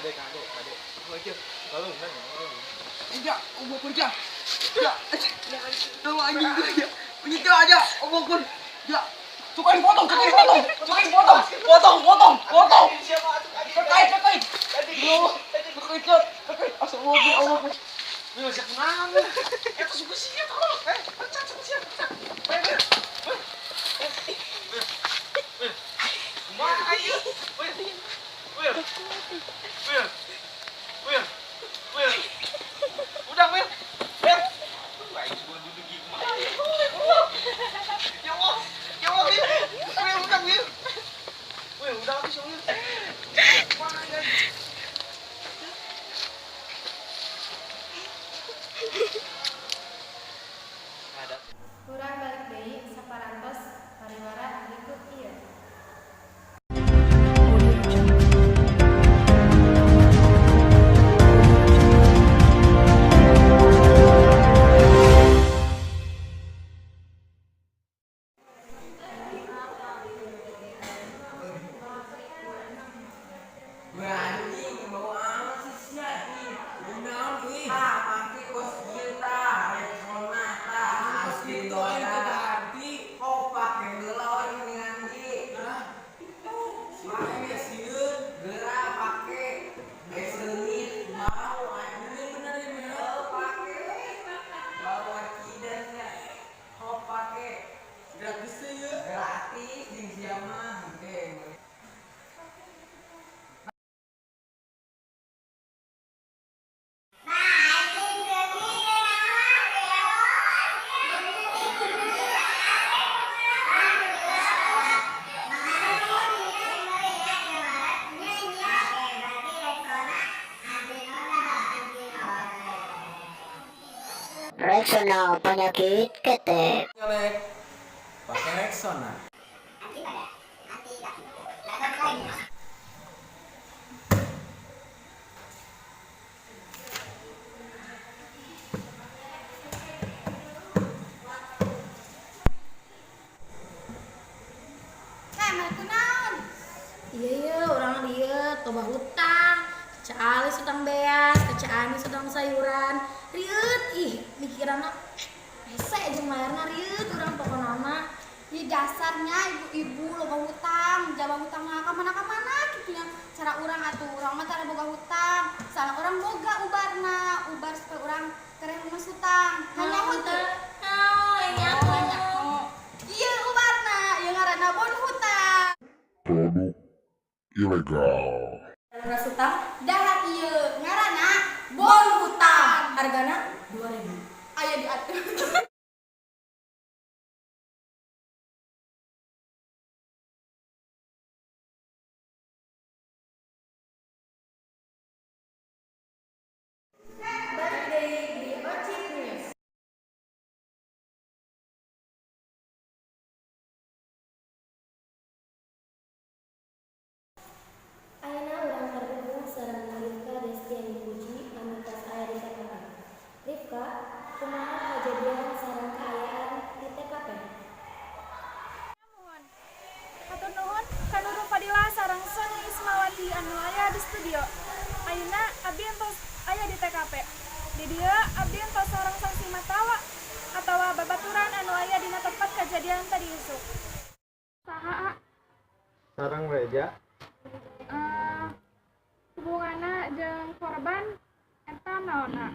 Kade, kade, kade. Oh iya, lalu kan ya. Iya, Allah kerja. Ya. Tuh anjing tuh ya. Itu aja, Allah kun. Ya. Sukain potong, sukain potong, sukain potong, potong, potong, potong. Terkait, terkait. Terkait, terkait. Astagfirullah, Allah. Ini masih kenang. Itu suku sia tolong. Pecat suku sia, pecat. Kumaha ieu? Weh. Weh. Weh. Weh. Weh. Udah, Weh. Weh. Aing suku duduk ieu kumaha? Ya Allah. Ya Allah, Weh. Weh, udah, Weh. Weh, udah habis, Weh. Kumaha ya? Urang balik deui saparantos pariwara berikut ieu. Audio Jungle. Anjing, bau amat sih sia ih. Naon ih? Ah, pake kos kieu tah, Rexona tah, kos kitu aing teu ganti. Kok pake heula we mendingan ge. Hah? Pake ge sieun, geura pake. Geus leungit, bau anjing bener ieu bener pake. Bau akidan nya. Kok pake. Gratis teh ieu. Gratis jeung sia mah engke. Rexona penyakit ketek. Nyelek pakai Rexona. Nah, mah kunaon? Iya iya, urang lieur, loba hutang, Ca Alis hutang beas, ka Ca Anis hutang sayuran. Rieut ih, mikiranna hese jeung mayarna rieut urang pokona mah. Di dasarnya ibu-ibu loba hutang, jaba hutang mah ka mana-mana kitu nya. Cara urang atuh, urang mah tara boga hutang. Salah urang boga ubarna, ubar supaya urang tereh lunas hutang. Hanya hutang. Oh, ini Oh, aku. nyaho. Ieu ubarna, ieu ngaranna bon hutang. Produk ilegal. Lunas hutang, Dahar ieu ngaranna bon hutang. Hargana 2000. Aya diatur. Balik deui di Ocit News. Ayeuna urang terhubung sareng Rifka Destiani Puji anu tos aya di TKP. Rifka, kumaha kajadian sareng kaayaan di TKP? Nuhun. Hatur nuhun ka Nurul Fadila sareng Sony Ismawati anu aya di studio. Ayeuna abdi entos aya di TKP. Di dieu abdi entos sareng saksi mata atawa babaturan anu aya dina tempat kejadian tadi isuk. Saha? Sareng Reja. Hubunganna jeung korban eta naonna?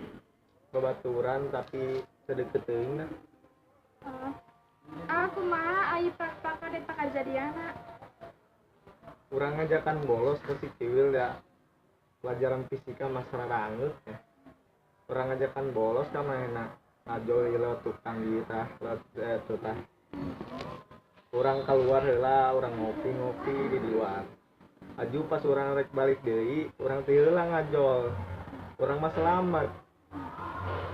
Babaturan tapi sedeket teuing dah. Kumaha ai prak-prakan eta kajadianna? Urang ngajakan bolos ke si Kiwil ya. Pelajaran fisika mah sarangeut ya. Urang ngajakan bolos ka manehna. Ngajol ieu lewat tukang ieu tah, lewat tuh tah. Urang keluar heula, urang ngopi-ngopi di luar. Aju pas urang rek balik deui, urang teh heula ngajol. Urang mah selamat.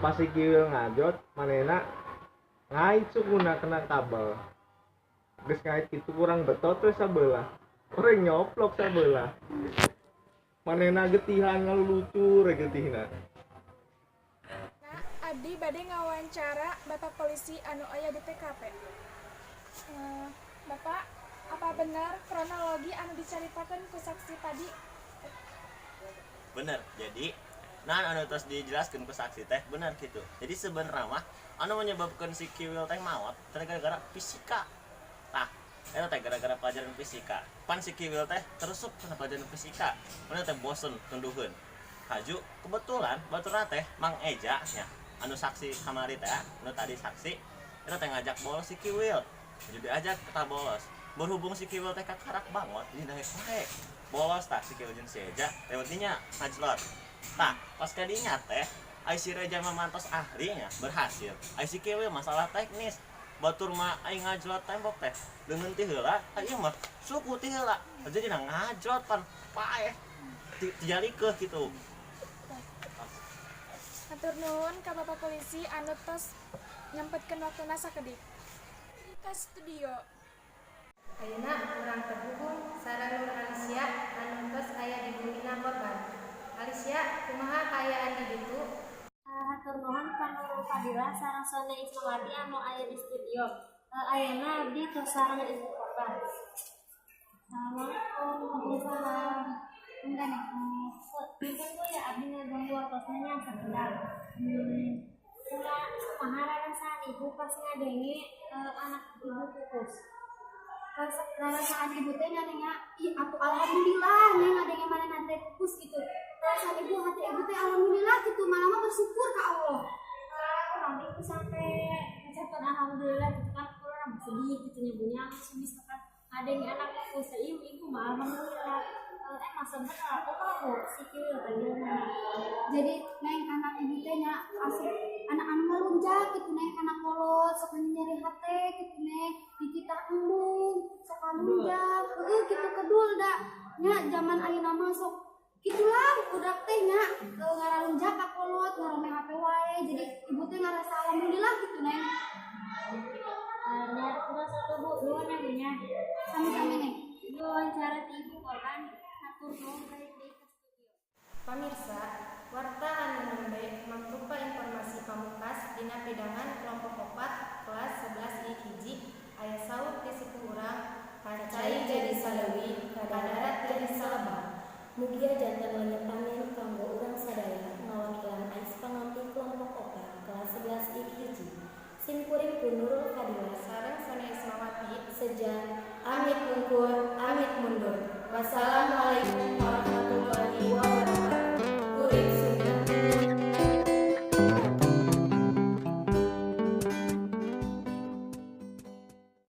Pas si Kiwil ngajot, manehna ngait sukuna kena kabel. Geus ngait kitu kurang betot we sabelah. Urang nyoplok sabelah. Manehna getihan ngalulucur we getihna. Nah, abdi bade ngawawancara Bapak polisi anu aya di TKP. Bapak, apa benar kronologi anu dicaritakeun ku saksi tadi? Bener. Jadi nah, anu terus dijelaskan ke saksi teh bener gitu. Jadi sebenarnya mah anu menyebabkan si Kiwil teh maot teh gara-gara fisika. Tah, eta teh gara-gara pelajaran fisika. Pan si Kiwil teh teresep kana pelajaran fisika. Mana teh bosen tunduheun. Haju kebetulan baturna teh Mang Eja nya, anu saksi kamari teh, anu tadi saksi eta teh ngajak bolos si Kiwil. Jadi diajak kita bolos. Berhubung si Kiwil teh kakarak banget, ini daek wae. Bolos tah si Kiwil jeung si Eja, lewat dinya ngajlot. Tah, pas kadinya teh ai si Reja mah mantos ahlinya berhasil. Ai si Kiwil masalah teknis. Batur mah ai ngajlot tembok teh leungeun ti heula, ai ieu mah suku ti heula. Jadi na ngajlot pan paeh. Ti jalikeun gitu. Hatur nuhun ka Bapak Polisi anu tos nyempetkeun waktuna sakedik. Ka studio. Ayeuna urang terhubung sareng Nur Alicia anu tos aya di bumina korban. Alicia, kumaha kaayaan di ditu? Hatur nuhun ka Nurul Fadilah sareng Sonia Ismawati anu aya di studio. Ayeuna abdi tos sareng ibu korban. Assalamualaikum. Waalaikumsalam. Enggak nih. Punten, Bu, ya, abdi ngaganggu waktosna nya sakedap. Kumaha rarasaan ibu pas ngadenge anak ibu pupus? Perasaan ibu teh nya, nya, ih atuh alhamdulillah nya ngadenge manehna teh pupus gitu. Perasaan ibu, hati ibu teh alhamdulillah gitu, malah mah bersyukur ka Allah. Aku nanti ibu sampai ngucapkan alhamdulillah gitu kan, kurang sedih gitu nya, Bu, nya, misalkan ada yang anak pupus ya, ibu ibu mah alhamdulillah. Emang sebenarnya aku mah, Bu, si Kiwil panggilnya. Jadi neng, anak ibu teh nya asup anak anu ngalunjak gitu, neng, kana kolot sok nyeri hate gitu, neng, di kita embung sok ngalunjak, heueuh gitu, kedul da nya zaman ayeuna mah sok gitulah budak teh nya, ngaralunjak ka kolot, ngarome HP wae. Jadi ibu teh ngarasa alhamdulillah gitu, neng. Ya, terus atuh, Bu, nuhun ya, Bu, nya. Sami-sami, neng. Ibu wawancara ti ibu korban, hatur nuhun, balik deui ka studio. Pamirsa, warta anu nembe mangrupa informasi pamungkas dina pidangan kelompok 4 kelas 11 I 1. Aya saur ti sepuh urang, "Ka cai jadi saleuwi, ka darat jadi salebang." Mugia janten leunyeut panen kanggo urang sadaya. Ngawakilan Ais Pangampi kelompok 4.